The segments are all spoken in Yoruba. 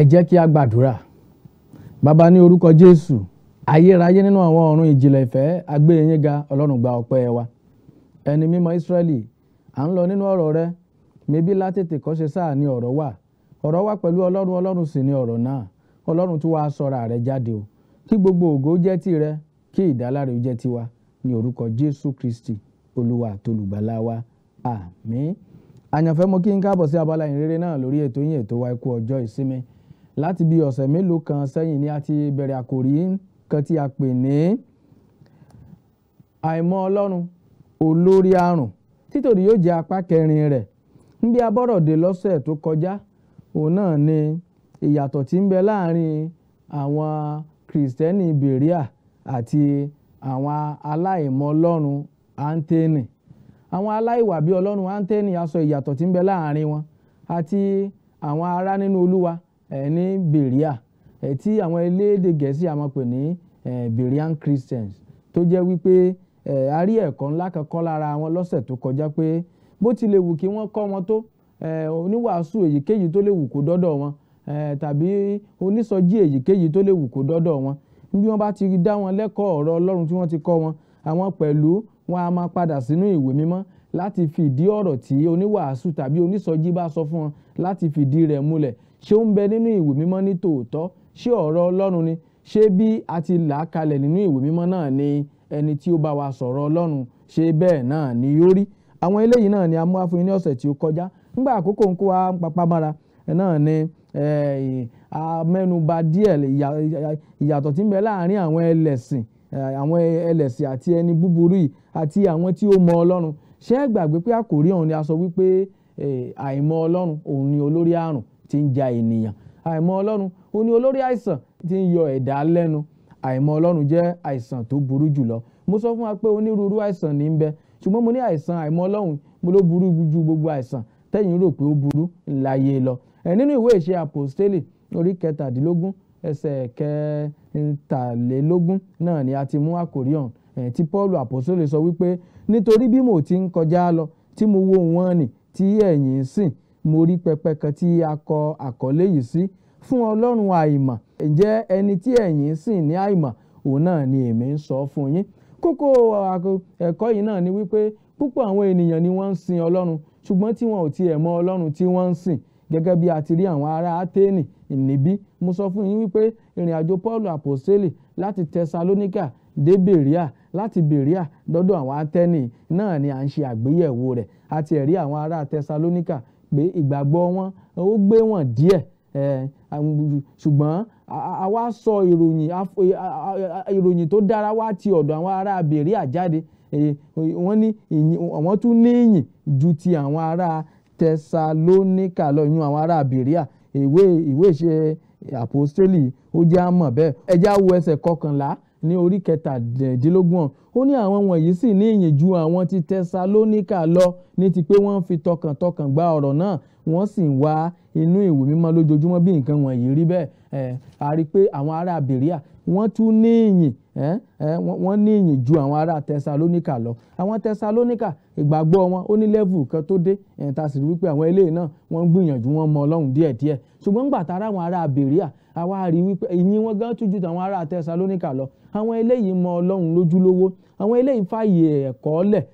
Ẹ jẹ́ kí a gbàdúrà. Bàbá, ní orúkọ Jésù, ayérayé nínú àwọn ọ̀run, ìjìnlẹ̀ ìfẹ́, a gbé yín ga. Ọlọ́run, gba ọpẹ́ wa. Ẹni mímọ́ Ísírẹ́lì, à ń lọ nínú ọ̀rọ̀ rẹ. Mebí látètè kọ́ṣe sáà ní ọ̀rọ̀ wà, ọ̀rọ̀ wà pẹ̀lú Ọlọ́run, Ọlọ́run sì ní ọ̀rọ̀ náà. Ọlọ́run tún wá sọra rẹ jáde o. Kí gbogbo ògo jẹ́ tìrẹ, kí ìdáláre jẹ́ tiwa, ní orúkọ Jésù Kristi, Olúwa àtolùgbàlà wa. Àmín. Àyànfẹ́, mo kí n káàbọ̀ sí abala ìrere náà lórí ètò yín, ètò wa, Ikú Ọjọ́ Ìsinmi. Láti bí ọ̀sẹ̀ mélòó kan sẹ́yìn ni a ti bẹ̀rẹ̀ àkòrí kan tí a pè ní "Àìmọ̀ Ọlọ́run, Olórí Àrùn", títorí yóò jẹ́ apá kẹrin rẹ̀. Níbi abọ́rọ̀dé lọ́sẹ̀ tó kọjá, òun náà ni ìyàtọ̀ tí ń bẹ láàrin àwọn Kìrìsìtẹ́nì Bèríà àti àwọn aláìmọ̀ Ọlọ́run Áńténì, àwọn aláìwà bí Ọlọ́run Áńténì. A sọ ìyàtọ̀ tí ń bẹ láàrin wọn àti àwọn ará nínú Olúwa ẹ̀ ní Bèríà, ẹ̀ tí àwọn elédè Gẹ̀ẹ́sì a máa pè ní Berean Christians, tó jẹ́ wípé a rí ẹ̀kọ́ ńlá kan kọ́ lára wọn lọ́sẹ̀ tó kọjá, pé bó ti lè wù kí wọ́n kọ́ wọn tó, oníwàásù èyíkéyìí tó lè wù kó dọ́dọ̀ wọn, tàbí onísọjí èyíkéyìí tó lè wù kó dọ́dọ̀ wọn, bí wọ́n bá ti dá wọn lẹ́kọ̀ọ́ ọ̀rọ̀ Ọlọ́run tí wọ́n ti kọ́ wọn, àwọn pẹ̀lú wọn a máa padà sínú ìwé mímọ́ láti fìdí ọ̀rọ̀ tí oníwàásù tàbí onísọjí bá sọ fún wọn, láti fìdí rẹ̀ múlẹ̀. Ṣé ó ń bẹ nínú ìwé mímọ́ ní tòótọ́? Ṣé ọ̀rọ̀ Ọlọ́run ni? Ṣé bí a ti là á kalẹ̀ nínú ìwé mímọ́ náà ni ẹni tí ó bá wa sọ̀rọ̀ Ọlọ́run, ṣé bẹ́ẹ̀ náà ni yóò rí? Àwọn eléyìí náà ni a mú wá fún yín ní ọ̀sẹ̀ tí ó kọjá. Nígbà àkókò ń kó wa papá mára náà ni a mẹ́nuba díẹ̀ ìyàtọ̀ tí ń bẹ láàárín àwọn ẹlẹ́sìn àti ẹni búburú yìí àti àwọn tí ó mọ Ọlọ́run. Ṣé ẹ gbàgbé pé àkòrí ọ̀hún ni a sọ wípé àìmọ̀ Ọlọ́run òun ni olórí àrùn tí ń ja ènìyàn, àìmọ̀ Ọlọ́run òun ni olórí àìsàn tí ń yọ ẹ̀dá lẹ́nu? Àìmọ̀ Ọlọ́run jẹ́ àìsàn tó burú jùlọ. Mo sọ fún wa pé onírúurú àìsàn ní ń bẹ, ṣùgbọ́n mo ní àìsàn àìmọ̀ Ọlọ́run, mo ló burú ju gbogbo àìsàn tẹ́yìn rò pé ó burú láyé lọ. Ẹ̀ nínú ìwé Ìṣe Àpòstélì, orí 17, ẹsẹ̀ 23 náà ni a ti mú àkòrí ọ̀hún, ẹ̀ tí Paul àpòstélì sọ wípé, "Nítorí bí mo ti ń kọjá lọ, tí mo wo wọn nì tí ẹ̀yin ń sìn, mo rí pẹpẹ kan tí a kọ àkọlé yìí sí: 'Fún Ọlọ́run Àìmọ̀.' Ǹjẹ́ ẹni tí ẹ̀yin ń sìn ní àìmọ̀, òun náà ni èmi ń sọ fún yín." Kókó ẹ̀kọ́ yìí náà ni wípé púpọ̀ àwọn ènìyàn ni wọ́n ń sin Ọlọ́run, ṣùgbọ́n tí wọn ò tiẹ̀ mọ Ọlọ́run tí wọ́n ń sìn, gẹ́gẹ́ bí a ti rí àwọn ará Áténì níbí. Mo sọ fún yín wípé ìrìn àjò Paul àpòstélì láti Tẹsalóníkà dé Bèríà, láti Bèríà dọ́dọ̀ àwọn Áténì náà ni à ń ṣe àgbéyẹ̀wò rẹ̀. Àti ẹ̀rí àwọn ará Tẹsalóníkà pé ìgbàgbọ́ wọn ó gbé wọn díẹ̀, ṣùgbọ́n a wá sọ ìròyìn tó dára wá ti ọ̀dọ̀ àwọn ará Bèríà jáde. Wọ́n ní àwọn tún ní ìyìn ju ti àwọn ará Tẹsalóníkà lọ, ìyún àwọn ará Bèríà. Ìwé Ìṣe Àpòstélì ó jẹ́ á mọ̀ bẹ́ẹ̀. Ẹ jẹ́ á wo ẹsẹ̀ 11 ní orí 17. Ó ní, "Àwọn wọ̀nyí sì ní ìyìn ju àwọn ti Tẹsalóníkà lọ, ní ti pé wọ́n fi tọkàntọkàn gba ọ̀rọ̀ náà, wọ́n sì ń wá inú ìwé mímọ́ lójoojúmọ́ bí nǹkan wọ̀nyí rí bẹ́ẹ̀." Ẹ̀ a rí i pé àwọn ará Bèríà, wọ́n tún ní ìyìn, wọ́n ní ìyìn ju àwọn ará Tẹsalóníkà lọ. Àwọn Tẹsalóníkà, ìgbàgbọ́ wọn ó ní level kan tó dé ẹ̀, tá a sì rí wípé àwọn eléyìí náà, wọ́n ń gbìyànjú, wọ́n mọ Ọlọ́run díẹ̀díẹ̀. Ṣùgbọ́n ńgbà tá àwọn ará Bèríà, a wá rí wípé ìyìn wọn gan tún ju tàwọn ará Tẹsalóníkà lọ. Àwọn eléyìí mọ Ọlọ́run lójúlówó. Àwọn eléyìí fààyè ẹ̀kọ́ lẹ̀,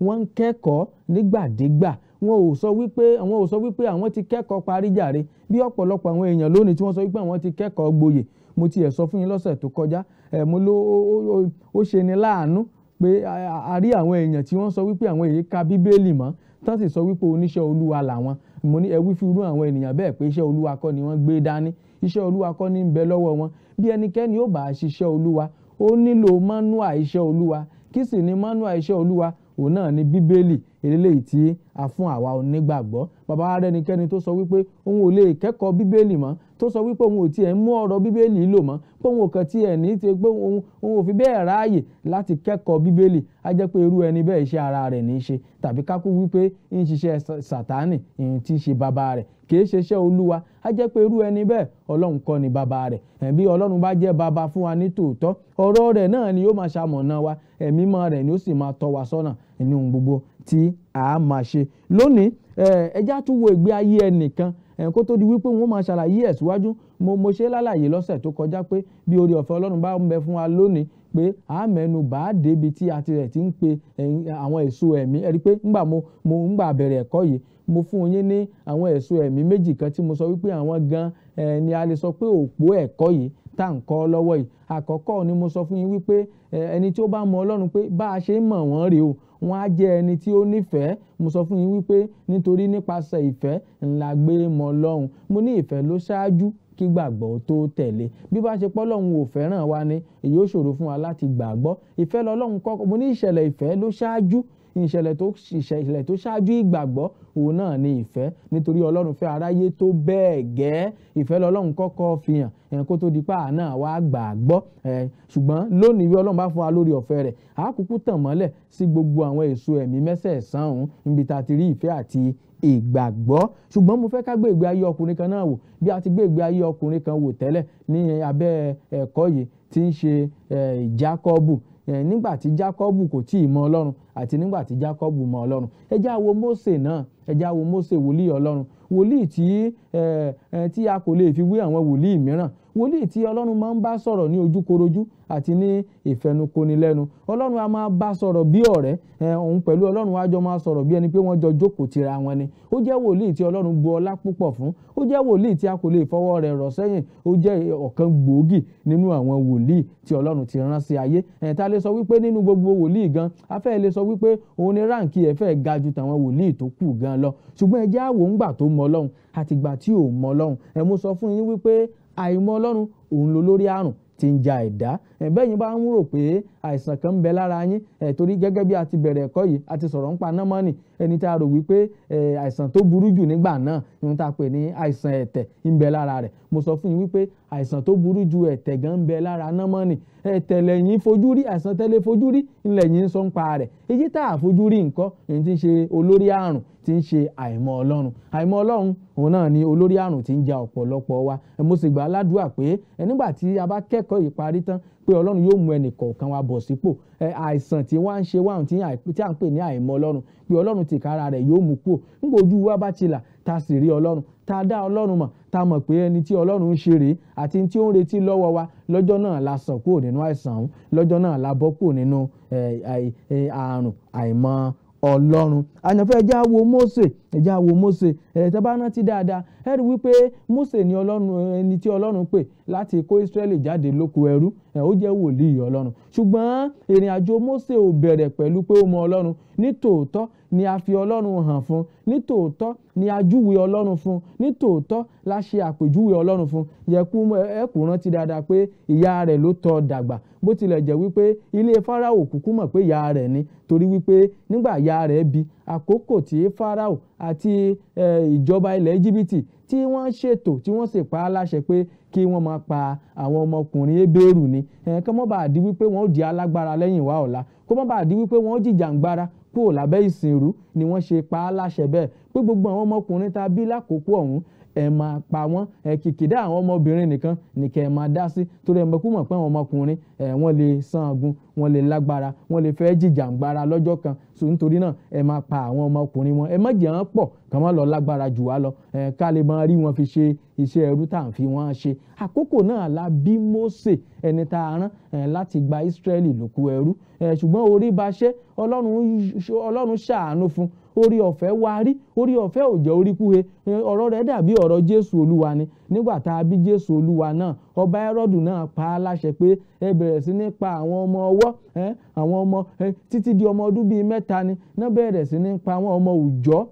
wọ́n ń kẹ́kọ̀ọ́ nígbàdégbà. Wọn ò sọ wípé àwọn ò sọ wípé àwọn ti kẹ́kọ̀ọ́ parí jàre, bí ọ̀pọ̀lọpọ̀ àwọn èèyàn lónìí tí wọ́n sọ wípé àwọn ti kẹ́kọ̀ọ́ gboyè. Mo tiẹ̀ sọ fún yín lọ́sẹ̀ tó kọjá ẹ̀, mo ló ó ṣe ni láàánú pé a rí àwọn èèyàn tí wọ́n sọ wípé àwọn èyí ka Bíbélì mọ́, tán sì sọ wípé oníṣẹ́ Olúwa làwọn. Mo ní ẹ wí fún irú àwọn ènìyàn bẹ́ẹ̀ pé iṣẹ́ Olúwa kọ́ ni wọ́n gbé dání, iṣẹ́ Olúwa kọ́ ní ń bẹ lọ́wọ́ wọn. Bí ẹnikẹ́ni ó bá ṣiṣẹ́ Olúwa, ó nílò manual iṣẹ́ Olúwa. Kí sì ni manual iṣẹ́ Olúwa? Òun náà ni Bíbélì eléyìí tí a fún àwa onígbàgbọ́. Bàbá wa rẹ́nikẹ́ni tó sọ wípé òun ò lè kẹ́kọ̀ọ́ Bíbélì mọ́, tó sọ wípé òun ò tiẹ̀ mú ọ̀rọ̀ Bíbélì lò mọ́, pé òun ò kàn tiẹ̀ ní ti pé òun ò fi bẹ́ẹ̀ ráàyè láti kẹ́kọ̀ọ́ Bíbélì, á jẹ́ pé irú ẹni bẹ́ẹ̀, iṣẹ́ ara rẹ̀ ní í ṣe, tàbí kákú wípé ń ṣiṣẹ́ Sàtánì, ìyẹn tí í ṣe bàbá rẹ̀, kì í ṣe iṣẹ́ Olúwa. Á jẹ́ pé irú ẹni bẹ́ẹ̀, Ọlọ́run kọ́ ni bàbá rẹ̀. Bí Ọlọ́run bá jẹ́ bàbá fún wa ní tòótọ́, ọ̀rọ̀ rẹ̀ náà ni yóò máa ṣamọ̀nà wa, ẹ̀mí mọ́ rẹ̀ ni ó sì máa tọ́ wa sọ́nà nínú ohun gbogbo tí a máa ṣe lónìí. Ẹjá tún wo ìgbé ayé ẹnìkan kó tó di wípé wọ́n máa ṣàlàyé ẹ̀ síwájú. Mo ṣe lálàyé lọ́sẹ̀ tó kọjá pé bí oore ọ̀fẹ́ Ọlọ́run bá ń bẹ fún wa lónìí pé a mẹ́nu bà á débi tí a ti rẹ̀ ti ń pe àwọn èso ẹ̀mí. Ẹ rí i pé ńgbà mo ńgbà bẹ̀rẹ̀ ẹ̀kọ́ yìí mo fún yín ní àwọn èso ẹ̀mí méjì kan tí mo sọ wípé àwọn gan ni a lè sọ pé òpó ẹ̀kọ́ yìí tá à ń kọ́ lọ́wọ́ yìí. Àkọ́kọ́ ni mo sọ fún yín wípé ẹni tí ó bá mọ Ọlọ́run pé bá a ṣe ń mọ̀ wọ́n rèé o, wọ́n á jẹ́ ẹni tí ó nífẹ̀ẹ́. Mo sọ fún yín wípé nítorí nípasẹ̀ ìfẹ́ ńlá gbé mọ Ọlọ́run. Mo ní ìfẹ́ ló ṣáájú kí gbàgbọ́ tó tẹ̀lé. Bí bá ṣe pọ́lọ́run ò fẹ́ràn wa ni èyí ó ṣòro fún wa láti gbàgbọ́. Ìfẹ́ lọ́lọ́run kọ́kọ́. Mo ní ìṣẹ̀lẹ̀ ìfẹ́ ló ṣáájú, ìṣẹ̀lẹ̀ tó ṣáájú ìgbàgbọ́ òun náà ni ìfẹ́. Nítorí Ọlọ́run fẹ́ aráyé tó bẹ́ẹ̀ gẹ́. Ìfẹ́ lọ́lọ́run kọ́kọ́ fi hàn kó tó di pa àná wa gbàgbọ́. Ṣùgbọ́n lónìí bí Ọlọ́run bá fún wa lórí ọ̀fẹ́ rẹ̀, a kúkú tàn mọ́lẹ̀ sí gbogbo àwọn èso ẹ̀mí mẹ́sẹ̀ẹ̀sán ọ̀hún níbi tá a ti rí ìfẹ́ àti ìgbàgbọ́. Ṣùgbọ́n mo fẹ́ ká gbé ìgbé ayé ọkùnrin kan náà wò bí a ti gbé ìgbé ayé ọkùnrin kan wò tẹ́lẹ̀ ní abẹ́ ẹ̀kọ́ yìí tí ń ṣe Jákọ́bù. Nígbà tí Jákọ́bù kò tí ì mọ Ọlọ́run àti nígbà tí Jákọ́bù mọ Ọlọ́run. Ẹ já wo Mósè náà, ẹ já wo Mósè wòlíì Ọlọ́run, wòlíì tí a kò lè fi wé àwọn wòlíì mìíràn, wòlíì tí Ọlọ́run máa ń bá sọ̀rọ̀ ní ojúkorojú àti ní ìfẹnukonilẹ́nu. Ọlọ́run a máa bá sọ̀rọ̀ bí ọ̀rẹ́, òun pẹ̀lú Ọlọ́run á jọ máa sọ̀rọ̀ bí ẹni pé wọ́n jọ jókòó tira wọn ni. Ó jẹ́ wòlíì tí Ọlọ́run bu ọlá púpọ̀ fún, ó jẹ́ wòlíì tí a kò lè fọwọ́ rẹ̀ rọ̀ sẹ́yìn, ó jẹ́ ọ̀kan gbòógì nínú àwọn wòlíì tí Ọlọ́run ti rán sí ayé. Ta lè sọ wípé nínú gbogbo wòlíì gan, a fẹ́ lè sọ wípé òun ni ráǹkì ẹ̀ fẹ́ ga ju tàwọn wòlíì tó kù gan lọ. Ṣùgbọ́n ẹ jẹ́ á wò ńgbà tó mọ Ọlọ́run àtìgbà tí ò mọ Ọlọ́run. Mo sọ fún yín wípé àìmọ̀ Ọlọ́run òun ló lórí àrùn tí ń ja ẹ̀dá. Bẹ́ẹ̀ yín bá ń rò pé àìsàn kan ń bẹ lára yín, torí gẹ́gẹ́ bí a ti bẹ̀rẹ̀ ẹ̀kọ́ yìí a ti sọ̀rọ̀ nípa Námánì, ẹni tá a rò wípé àìsàn tó burú jù nígbà náà ni tá a pè ní àìsàn ẹ̀tẹ̀ ń bẹ lára rẹ̀. Mo sọ fún yín wípé àìsàn tó burú ju ẹ̀tẹ̀ gan ń bẹ lára Námánì. Ẹ̀tẹ̀ lẹ́yìn fojú rí, àìsàn tẹ́lẹ̀ fojú rí ńlẹ̀yìn ń sọ ń pa rẹ̀. Èyí tá a fojú rí nǹkan èyí tí ń ṣe olórí àrùn tí ń ṣe àìmọ̀ Ọlọ́run. Àìmọ̀ Ọlọ́run òun náà ni olórí àrùn tí ń ja ọ̀pọ̀lọpọ̀ wa. Mo sì gbà ládùúà pé nígbà tí a bá kẹ́kọ̀ọ́ yìí parí tán pé Ọlọ́run yóò mú ẹnì kọ̀ọ̀kan wa bọ̀ sípò. Àìsàn tí wọ́n ń ṣe wá tí à ń pè ní àìmọ̀ Ọlọ́run pé Ọlọ́run tìkára rẹ̀ yóò mú kúrò. Nígbà ojú wa bá ti là tá a sì rí Ọlọ́run, tá a dá Ọlọ́run mọ̀, tá a mọ̀ pé ẹni tí Ọlọ́run ń ṣe rèé àti tí ó ń retí lọ́wọ́ wa, lọ́jọ́ náà la sàn kúrò nínú àìsàn ọ̀hún, lọ́jọ́ náà la bọ́ kúrò nínú àrùn àìmọ̀ Ọlọ́run. Àyànfẹ́ ẹ já wo Mósè, ẹ já wo Mósè. Tẹ́ bá rántí dáadáa ẹ rí wípé Mósè ni Ọlọ́run, ẹni tí Ọlọ́run pè láti kó Ísírẹ́lì jáde lóko ẹrú. Ó jẹ́ wòlíì Ọlọ́run. Ṣùgbọ́n ìrìn àjò Mósè ò bẹ̀rẹ̀ pẹ̀lú pé ó mọ Ọlọ́run. Nítòótọ́ ni a fi Ọlọ́run hàn fún, nítòótọ́ ni a júwe Ọlọ́run fún, nítòótọ́ la ṣe àpèjúwe Ọlọ́run fún. Ẹ kú rántí dáadáa pé ìyá rẹ̀ ló tọ́ dàgbà. Bó tilẹ̀ jẹ́ wípé ilé Fáráò kúkú mọ̀ pé ìyá rẹ̀ ni, torí wípé nígbà ìyá rẹ̀ bí, àkókò tí Fáráò àti ìjọba ilẹ̀ Íjíbítì tí wọ́n ṣètò tí wọ́n sì pa á láṣẹ pé kí wọ́n máa pa àwọn ọmọkùnrin Hébérù ni. Kí wọ́n bá di wípé wọ́n ó di alágbára lẹ́yìn wá ọ̀la, kó má bàa di wípé wọ́n ó jìjàǹgbara kúrò lábẹ́ ìsìnrú ni wọ́n ṣe pa á láṣẹ bẹ́ẹ̀ pé gbogbo àwọn ọmọkùnrin tá a bí lákòókò ọ̀hún ẹ máa pa wọ́n. Kìkìdá àwọn ọmọbìnrin nìkan nìkẹ́ ẹ máa dá sí, torí ẹ mọ̀kú mọ̀ pé àwọn ọmọkùnrin wọ́n lè sangun, wọ́n lè lágbára, wọ́n lè fẹ́ jìjàǹgbara lọ́jọ́ kan. So nítorí náà ẹ máa pa àwọn ọmọkùnrin wọn, ẹ má jẹ́ wọ́n pọ̀ kàn má lọ lágbára jù wá lọ, ká lè máa rí wọn fi ṣe iṣẹ́ ẹrú tá à ń fi wọ́n ṣe. Àkókò náà la bí Mósè, ẹni tá a rán láti gba Ísírẹ́lì lóko ẹrú. Ṣùgbọ́n orí ba ṣe Ọlọ́run ṣàánú fún, orí ọ̀fẹ́ wa rí, orí ọ̀fẹ́ ò jẹ́ orí kúhe. Ọ̀rọ̀ rẹ̀ dàbí ọ̀rọ̀ Jésù Olúwa ni. Nígbà tá a bí Jésù Olúwa náà, ọba Hẹ́rọ́dù náà pa á láṣẹ pé ẹ bẹ̀rẹ̀ sí ní pa àwọn ọmọ ọwọ́, àwọn ọmọ títí di ọmọ ọdún bíi 3 ni náà bẹ̀rẹ̀ sí ní pa àwọn ọmọ òòjọ́,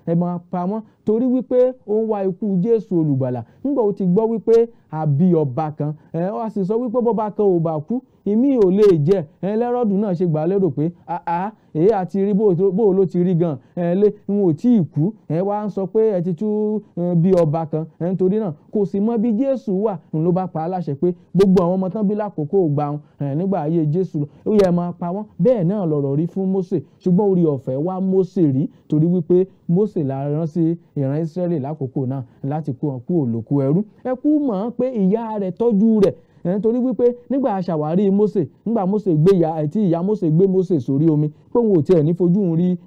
ẹ máa pa wọ́n, torí wípé ó ń wá ikú Jésù Olùgbàlà. Nígbà ó ti gbọ́ wípé a bí ọba kan, ó sì sọ wípé bọ́ba kan ò bá kú ìmí ò lè jẹ. Hẹ́rọ́dù náà ṣe gbà lérò pé àá èyí àti rí bó ló ti rí gan, lé n ò tí ì kú, ẹ wá ń sọ pé ẹ ti tú bí ọba kan. Nítorí náà kò sì mọ bí Jésù wà, n ló bá pa á láṣẹ pé gbogbo àwọn ọmọ tán bí lákòókò gbà wọn nígbà ayé Jésù ó yẹ máa pa wọ́n. Bẹ́ẹ̀ náà lọ̀rọ̀ rí fún Mósè. Ṣùgbọ́n orí ọ̀fẹ́ wá Mósè rí, torí wípé Mósè la rán sí ìran Ísírẹ́lì lákòókò náà láti kó wọn kúrò lóko ẹrú. Ẹ kú mọ̀ pé ìyá rẹ̀ tọ́jú rẹ̀. Nítorí wípé nígbà aṣàwárí Mósè, nígbà Mósè gbé ìyá àti ìyá Mósè gbé Mósè sórí omi pé òun ò tiẹ̀ ní fojú òun rí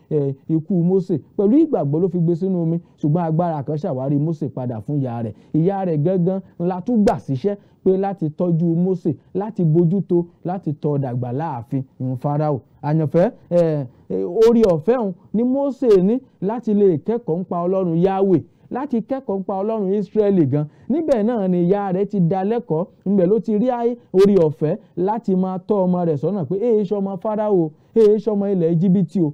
ikú Mósè, pẹ̀lú ìgbàgbọ́ ló fi gbé sínú omi, ṣùgbọ́n agbára kan ṣàwárí Mósè padà fún ìyá rẹ̀. Ìyá rẹ̀ gangan la tún gbà síṣẹ́ pé láti tọ́jú Mósè, láti bójútó, láti tọ́ dàgbà láàfin Fáráò. Àyànfẹ́, orí ọ̀fẹ́ òun ni Mósè ní láti lè kẹ́kọ̀ọ́ nípa Ọlọ́run Yahweh, láti kẹ́kọ̀ọ́ nípa Ọlọ́run Ísírẹ́lì gan. Níbẹ̀ náà ni ìyá rẹ̀ ti dá lẹ́kọ̀ọ́, níbẹ̀ ló ti rí orí ọ̀fẹ́ láti máa tọ́ ọmọ rẹ̀ sọ́nà pé èé ṣọmọ Fáráò, èé ṣọmọ ilẹ̀ Íjíbítì o,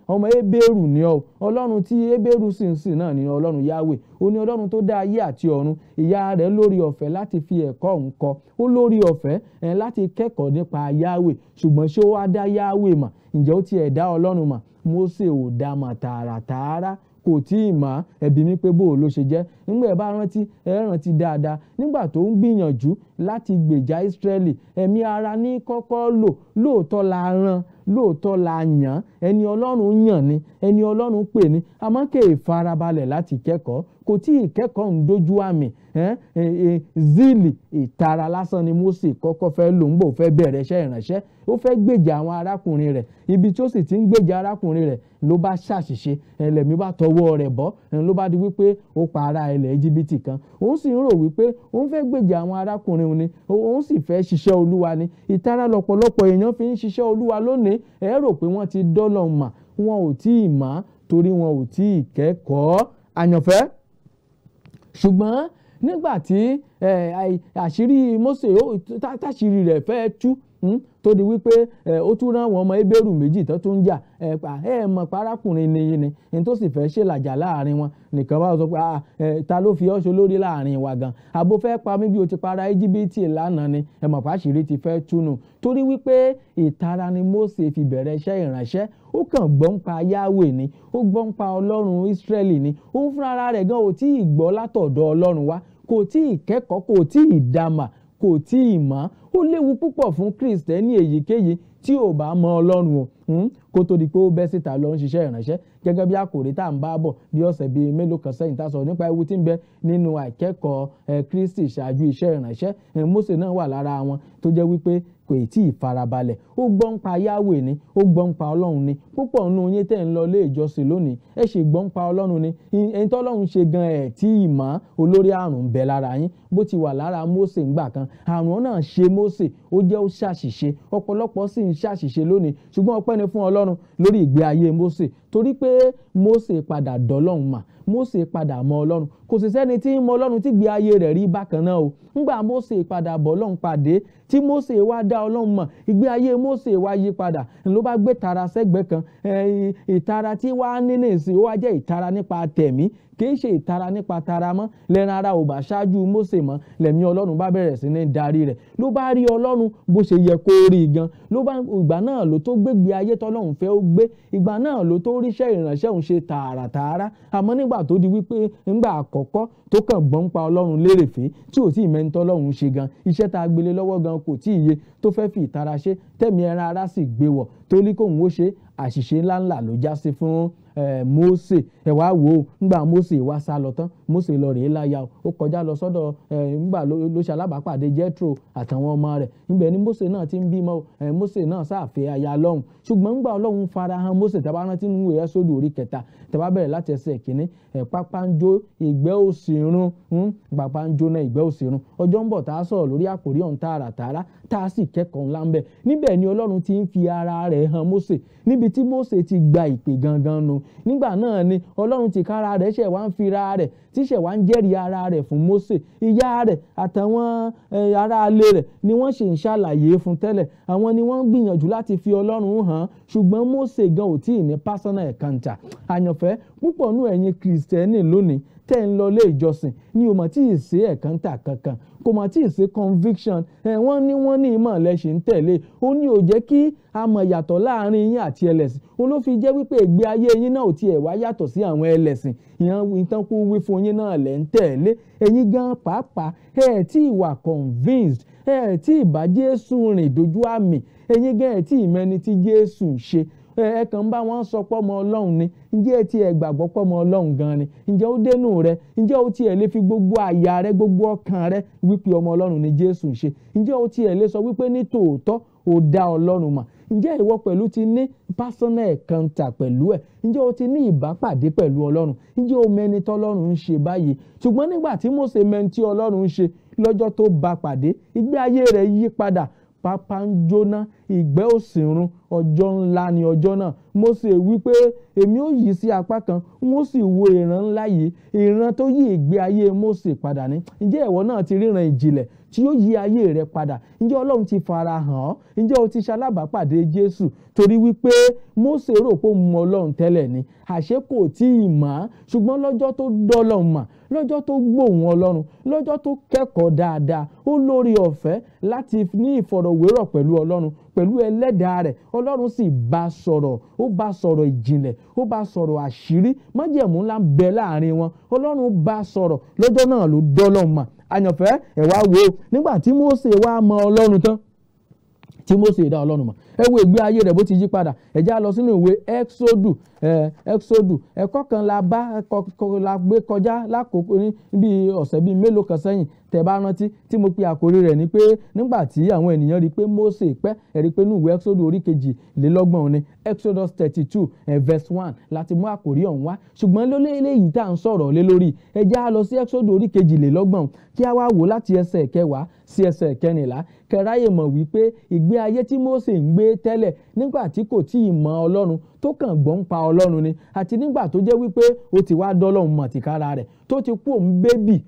ọmọ Hébérù ni ọ, Ọlọ́run tí Hébérù sì ń sìn náà ni Ọlọ́run Yahweh, ó ní Ọlọ́run tó dá ayé àti ọ̀run. Ìyá rẹ̀ lórí ọ̀fẹ́ láti fi ẹ̀kọ́ òun kọ́, ó lórí ọ̀fẹ́ láti kẹ́kọ̀ọ́ nípa Yahweh. Ṣùgbọ́n ṣé ó wá dá Yahweh mọ̀? Ǹjẹ́ ó tiẹ̀ dá Ọlọ́run mọ̀? Mósè ò dá mọ̀ tààràtààrà, kò tí ì mọ̀. Ẹ̀bi mi pé bó ló ṣe jẹ́. Nígbà ẹ bá rántí, ẹ rántí dáadáa nígbà tó ń gbìyànjú láti gbèjà Ísírẹ́lì, ẹ̀mí ara ní kọ́kọ́ lò. Lóòótọ́ la rán, lóòótọ́ la yàn, ẹni Ọlọ́run yàn ni, ẹni Ọlọ́run pè ní, àmọ́ kè é farabalẹ̀ láti kẹ́kọ̀ọ́, kò tí ì kẹ́kọ̀ọ́ ń dojú àmì. Zíìlì ìtara lásán ni Mósè kọ́kọ́ fẹ́ lò ń bò fẹ́ bẹ̀rẹ̀ iṣẹ́ ìránṣẹ́. Ó fẹ́ gbèjà àwọn arákùnrin rẹ̀, ibi tí ó sì ti ń gbèjà arákùnrin rẹ̀ ló bá ṣàṣìṣe, ẹlẹ́mìí bá tọwọ́ rẹ̀ bọ́, ló bá di wípé ó pa ará ilẹ̀ Íjíbítì kan. Òun sì ń rò wípé òun fẹ́ gbèjà àwọn arákùnrin òun ni, òun sì fẹ́ ṣiṣẹ́ Olúwa ni. Ìtara lọ́pọ̀lọpọ̀ èèyàn fi ń ṣiṣẹ́ Olúwa lónìí. Ẹ rò pé wọ́n ti dọ́lọ̀ mà, wọn ò tí ì mọ̀ torí wọn ò tí ì kẹ́kọ̀ọ́. Àyànfẹ́, ṣùgbọ́n nígbà tí àṣírí Mósè táṣírí rẹ̀ fẹ́ tú, tó di wípé ó tún rán àwọn ọmọ Hébérù méjì tó tún ń jà, ẹ mọ̀ parákùnrin ni ni ní tó sì fẹ́ ṣèlàjà láàrin wọn nìkan bá sọ pé ta ló fi ọ́ ṣe olórí láàrin wa gan, àbó fẹ́ pa mí bí o ti para Íjíbítì lánàá ni. Ẹ mọ̀ pàṣírí ti fẹ́ túnú torí wípé ìtara ni Mósè fi bẹ̀rẹ̀ iṣẹ́ ìránṣẹ́. Ó kàn gbọ́ ń pa Yahweh ni, ó gbọ́ ń pa Ọlọ́run Ísírẹ́lì ni, ó ń fúnra rẹ̀ gan ò tí ì gbọ́ látọ̀dọ̀ Ọlọ́run wá, kò tí ì kẹ́kọ̀ọ́, kò tí ì dàmà, kò tí ì mọ̀. Ó léwu púpọ̀ fún Kristẹni èyíkéyìí tí ò bá mọ Ọlọ́run o, kó tó di pé ó bẹ́ síta lọ ń ṣiṣẹ́ ìránṣẹ́. Gẹ́gẹ́ bí àkòrí tá à ń bá bọ̀ bí ọ̀sẹ̀ bíi mélòó kan sẹ́yìn tá a sọ nípa ewu tí ń bẹ nínú àìkẹ́kọ̀ọ́ Kristi ṣáájú iṣẹ́ ìránṣẹ́. Mósè náà wà lára wọn tó jẹ́ wípé kò tí ì farabalẹ̀. Ó gbọ́ ń pa Yahweh ni, ó gbọ́ ń pa Ọlọ́run ni. Púpọ̀ nínú yín tẹ́ ń lọ ilé ìjọsìn lónìí, ẹ ṣì gbọ́ ń pa Ọlọ́run ni. Ẹni tọ́lọ́run ṣe gan ẹ̀ tí ì mọ̀, olórí àrùn ń bẹ lára yín. Bó ti wà lára Mósè ńgbà kan, àrùn náà ṣe Mósè, ó jẹ́ ó ṣàṣìṣe. Ọ̀pọ̀lọpọ̀ sì ń ṣàṣìṣe lónìí, ṣùgbọ́n ọpẹ́ ni fún Ọlọ́run lórí ìgbé ayé Mósè, torí pé Mósè padà dọ́lọ́run mà, Mósè padà mọ Ọlọ́run. Kò sì sẹ́ni tí ń mọ Ọlọ́run tí gbé ayé rẹ̀ rí bákan náà o. Ńgbà Mósè padà bọ̀ Ọlọ́run pàdé, tí Mósè wá dá Ọlọ́run mọ̀, ìgbé ayé Mósè wá yí padà, ló bá gbé tara sẹ́gbẹ́ kan. Ìtara tí wàá ní nísìn, ó wá jẹ́ ìtara nípa tẹ̀mí, kìí ṣe ìtara nípa tara mọ́. Lẹ́ran ara ò bá ṣáájú Mósè mọ́, lẹ̀mí Ọlọ́run bá bẹ̀rẹ̀ sí ní darí rẹ̀, ló bá rí Ọlọ́run bó ṣe yẹ kó rí gan. Ló bá ìgbà náà ló tó gbégbé ayé tọ́lọ́run fẹ́ ó gbé, ìgbà náà ló tó ríṣẹ́ ìránṣẹ́ òun ṣe tààràtààrà. Àmọ́ nígbà tó di wípé ńgbà àkọ́kọ́ tó kàn gbọ́n pa Ọlọ́run lérèfé, tí ò tí ì mẹ́ni tọ́lọ́run ṣe gan, iṣẹ́ tá a gbélé lọ́wọ́ gan kò tí ì yé, tó fẹ́ fi ìtara ṣe, tẹ̀mí ẹran ara sì gbé wọ̀, tó ní kóun ó ṣe, àṣìṣe ńláńlá ló já sí fún Mósè. Ẹ wá wò ó, ńgbà Mósè wá sá lọ tán, Mósè lọ rèé láya o, ó kọjá lọ sọ́dọ̀ ńgbà ló ṣe alábàápàdé Jethro àtàwọn ọmọ rẹ̀. Ńbẹ̀ ni Mósè náà ti ń bímọ, Mósè náà sáàfẹ́ aya lọ́hùn. Ṣùgbọ́n ńgbà Ọlọ́run farahàn Mósè, tá bá rántí nínú ìwé Ẹ́sódù orí kẹta, tá bá bẹ̀rẹ̀ láti ẹsẹ̀ kìíní, pápá ń jó ìgbẹ́ òsì run, pápá ń jóná ìgbẹ́ òsì run. Ọjọ́ ń bọ̀ tá a sọ̀rọ̀ lórí àkòrí ọ̀hún tààràtààrà, tá a sì kẹ́kọ̀ọ́ ńlá ńbẹ̀. Níbẹ̀ ni Ọlọ́run ti ń fi ara rẹ̀ hàn Mósè, níbi tí Mósè ti gba ìpè gangan nu. Nígbà náà ni Ọlọ́run ti kára rẹ̀ ṣẹ̀ wá ń fira rẹ̀, tí ṣẹ̀ wá ń jẹ́rìí ara rẹ̀ fún Mósè. Ìyá rẹ̀ àtàwọn aráalé rẹ̀ ni wọ́n ṣì ń ṣàlàyé fún tẹ́lẹ̀, àwọn ni wọ́n ń gbìyànjú láti fi Ọlọ́run hàn, ṣùgbọ́n Mósè gan ò tí ì ní personal encounter. Àyànfẹ́, púpọ̀ nú ẹ̀yin Kristẹni lónìí tẹ́ ń lọ ilé ìjọsìn ni ò mọ̀ tí ì sí encounter kankan, kò mọ̀ tí ì sí conviction. Wọ́n ní ìmọ̀ lẹ́sìn ń tẹ̀lé. Ó ní ò jẹ́ kí a mọ̀ yàtọ̀ láàrin yín àti ẹlẹ́sìn. Ó ló fi jẹ́ wípé ìgbé ayé yín náà ò tiẹ̀ wá yàtọ̀ sí àwọn ẹlẹ́sìn. Ìyẹn ìtàn kú wí fún yín náà lẹ́ ń tẹ̀lé. Ẹ̀yin gan pàápàá ẹ̀ tí ì wà convinced, ẹ̀ tí ì bá Jésù rìn dojú àmì, ẹ̀yin gan ẹ̀ tí ì mẹ́ni tí Jésù ń ṣe. Ẹ kàn ń bá wọn sọ pọ́mọ Ọlọ́run ni. Ǹjẹ́ ẹ tiẹ̀ gbàgbọ́ pọ́mọ Ọlọ́run gan ni? Ǹjẹ́ ó dénú rẹ? Ǹjẹ́ ó tiẹ̀ lè fi gbogbo àyà rẹ, gbogbo ọkàn rẹ wípé ọmọ Ọlọ́run ni Jésù ń ṣe? Ǹjẹ́ ó tiẹ̀ lè sọ wípé ní tòótọ́ ó dá Ọlọ́run mọ̀? Ǹjẹ́ ìwọ pẹ̀lú ti ní personal encounter pẹ̀lú ẹ̀? Ǹjẹ́ o ti ní ìbápàdé pẹ̀lú Ọlọ́run? Ǹjẹ́ o mẹni tọ́lọ́run ń ṣe báyìí? Ṣùgbọ́n nígbà tí Mósè mẹni tí Ọlọ́run ń ṣe lọ́jọ́ tó bá pàdé, ìgbé ayé rẹ̀ yí padà. Pápá ń jóná, ìgbẹ́ ò sì run, ọjọ́ ńlá ni ọjọ́ náà. Mósè wípé èmi ó yí sí apá kan, n ó sì wo ìran ńlá yìí, ìran tó yí ìgbé ayé Mósè padà ní. Ǹjẹ́ ìwọ náà ti ríran ìjìnlẹ̀ tí ó yí ayé rẹ padà? Ǹjẹ́ Ọlọ́run ti fara hàn ọ́? Ǹjẹ́ o ti ṣalábàápàdé Jésù? Torí wípé Mósè rò pé ó mọ Ọlọ́run tẹ́lẹ̀ ni, àṣé kò tí ì mọ̀. Ṣùgbọ́n lọ́jọ́ tó dọ́lọ́run mọ̀, lọ́jọ́ tó gbóhùn Ọlọ́run, lọ́jọ́ tó kẹ́kọ̀ọ́ dáadáa, ó lórí ọ̀fẹ́ láti ní ìfọ̀rọ̀wérọ̀ pẹ̀lú Ọlọ́run, pẹ̀lú ẹlẹ́dàá rẹ̀. Ọlọ́run sì bá sọ̀rọ̀, ó bá sọ̀rọ̀ ìjìnlẹ̀, ó bá sọ̀rọ̀ àṣírí, májẹ̀mú ńlá ń bẹ láàrin wọn. Ọlọ́run bá sọ̀rọ̀, lọ́jọ́ náà ló dọ́lọ́run mọ̀. Àyànfẹ́, ẹ wá wo nígbà tí Mósè wá mọ Ọlọ́run tán, tí Mósè dá Ọlọ́run mọ̀, ẹ wo ìgbé ayé rẹ̀ bó ti yí padà. Ẹ já lọ sínú ìwé Ẹ́xódù. Ẹ́xódù ẹ̀kọ́ kan la bá la gbé kọjá lákòókò ní bí ọ̀sẹ̀ bíi mélòó kan sẹ́yìn, tẹ́ bá rántí, tí mo pe àkórí rẹ̀ ni pé nígbà tí àwọn ènìyàn rí pé Mósè pẹ́, ẹ rí pé ní ìwé Ẹ́xódù orí 32 ni, Exodus 32 verse 1 láti mú àkórí ọ̀hún wá. Ṣùgbọ́n lóléyìí tá à ń sọ̀rọ̀ lé lórí, ẹ já lọ sí Ẹ́xódù orí 32 kí a wá wò láti ẹsẹ̀ kẹwàá sí ẹsẹ̀ kẹrìnlá, kẹráyè mọ̀ wípé ìgbé ayé tí Mósè ń gbé tẹ́lẹ̀ nígbà tí kò tí ì mọ Ọlọ́run, tó kàn gbọ́n ń pa Ọlọ́run ni, àti nígbà tó jẹ́ wípé ó ti wá dọ́lọ́run mọ̀ tìkára rẹ̀, tó ti kú òun bébì.